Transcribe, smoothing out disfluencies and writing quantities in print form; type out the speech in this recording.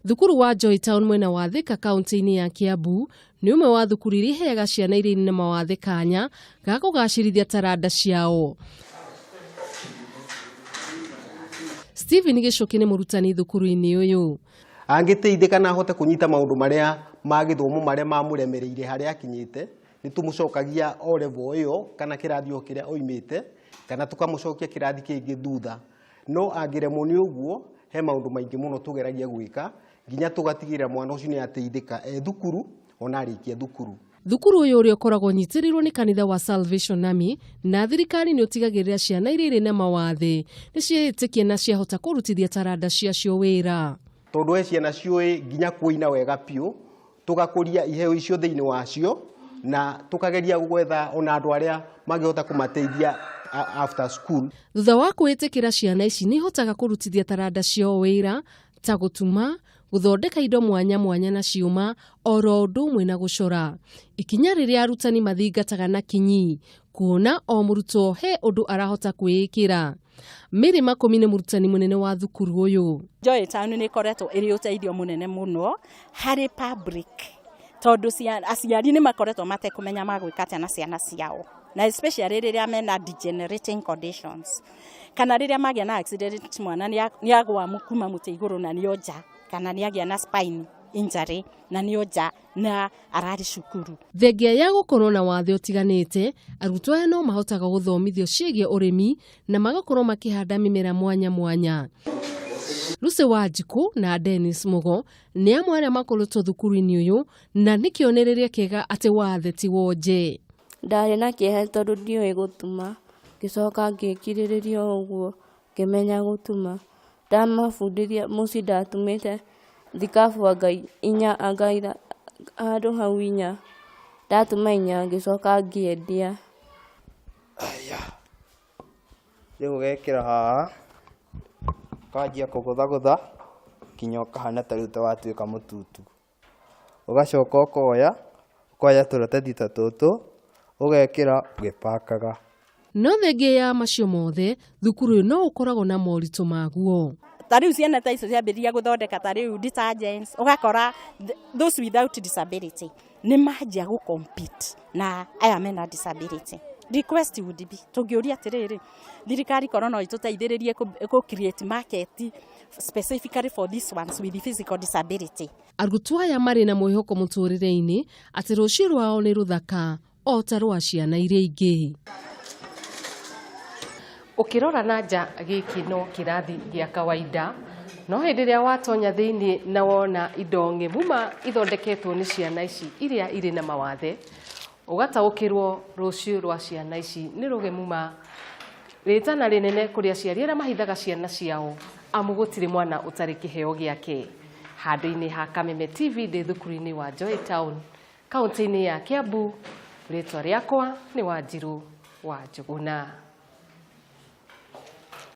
Thukuru wa Joy Town mwena wa Thika kaunti-inĩ ya Kiambu nĩ ũmwe wa thukuru iria iheaga ciana iria irĩ na mawathe kanya ga kũgacĩrithia taranda ciao. Stephen Gĩcũkĩ nĩ mũrutani thukuru-inĩ ũyũ. Angĩteithĩka na ahote kũnyita maũndũ marĩa ma gĩthomo marĩa mamũremereire harĩa akinyĩte, nĩ tũmũcokagia o level ĩyo kana kĩrathi o kĩrĩa oimĩte, kana tũkamũcokia kĩrathi kĩngĩ thutha. No angĩremwo nĩ ũguo, he maũndũ maingĩ mũno tũgeragia gwĩka nginya tũgatigĩrĩra mwana ũcio nĩ ateithĩka e thukuru ona arĩkia thukuru. Thukuru ũyũ ũrĩa ũkoragwo ũnyitĩrĩirwo nĩ kanitha wa Salvation Army na thirikari nĩ ũtigagĩrĩra ciana iria irĩ na mawathe nĩ ciĩĩtĩkia na ciahota kũrutithia taranda ciacio wĩra. Tondũ he ciana ciũĩ nginya kũina wega biũ, tũgakũria iheo icio thĩinĩ wacio na tũkageria gwetha ona andũ arĩa mangĩhota kũmateithia after school. Thutha wa kwĩĩtĩkĩra ciana ici nĩ ihotaga kũrutithia taranda ciao wĩra ta gũtuma, gũthondeka indo mwanya mwanya na ciũma oro ũndũ ũmwe na gũcora. Ikinya rĩrĩa arutani mathingataga na kinyi kuona o mũrutwo he ũndũ arahota kwĩĩkĩra. Mary Makũmi nĩ mũrutani mũnene wa thukuru ũyũ. Joy Town nĩ ĩkoretwo ĩrĩ ũteithio mũnene mũno harĩ public tondũ aciari nĩ makoretwo matekũmenya magwĩka atĩa na ciana ciao, na especially rĩrĩa mena degenerating conditions kana rĩrĩa magĩa na accident, mwana nĩ agwa kuma mũtĩ igũrũ na nĩ onja, kana nĩ agĩa na spine injury na nĩ onja na ararĩ cukuru. Thengia ya gũkorwo na wathe ũtiganĩte, arutwo aya no mahotaga gũthomithio ciĩgiĩ ũrĩmi na magakorwo makĩhanda mĩmera mwanya mwanya. Lucy Wanjikũ na Dennis Mugo nĩ amwe arĩa makoretwo thukuru-inĩ ũyũ na nĩ kĩonereria kĩega atĩ wathe ti wonje. Ndarĩ na kĩeha tondũ ndiũĩ gũtuma, ngĩcoka ngĩkirĩrĩria o ũguo ngĩmenya gũtuma. Ndamabundithia mũciĩ ndatumĩte thikabu anga inya anga handũ hau inya, ndatuma inya ngĩcoka ngĩendia. Aya, rĩu ũgekĩra haha, ũkanjia kũgũthagũtha nginya ũkahana ta rĩu ta watuĩka mũtutu. Ũgacoka ũkoya, ũkoya tũratathi ta tũtũ, ũgekĩra ũgĩpakaga. No thengia ya macio mothe, thukuru ũyũ no ũkoragwo na moritũ maguo. Ta rĩu ciana ta icio ciambĩrĩria gũthondeka ta rĩu detergents, ũgakora those without disability nĩ manjia gũ compete na aya mena disability. Request would be, tũngĩũria atĩrĩrĩ, thirikari korwo no ĩtũteithĩrĩrie kũ create market specifically for these ones with physical disability. Arutwo aya marĩ na mwĩhoko mũtũrĩre-inĩ atĩ rũciũ rwao nĩ rũthaka o ta rwa ciana iria ingĩ. Ũkĩrora na nja gĩkĩ no kĩrathi gĩa kawaida, no hĩndĩ ĩrĩa watonya thĩinĩ na wona indo ng'emu ma ithondeketwo nĩ ciana ici iria irĩ na mawathe, ũgataũkĩrwo rũciũ rwa ciana ici nĩ rũgemu ma. Rĩtana rĩnene kũrĩ aciari arĩa mahithaga ciana ciao, amu gũtirĩ mwana ũtarĩ kĩheo gĩake. Handũ-inĩ ha Kameme TV ndĩ thukuru-inĩ wa Joy Town, kaunti-inĩ ya Kiambu, rĩtwa rĩakwa nĩ Wanjiru wa Njũgũna.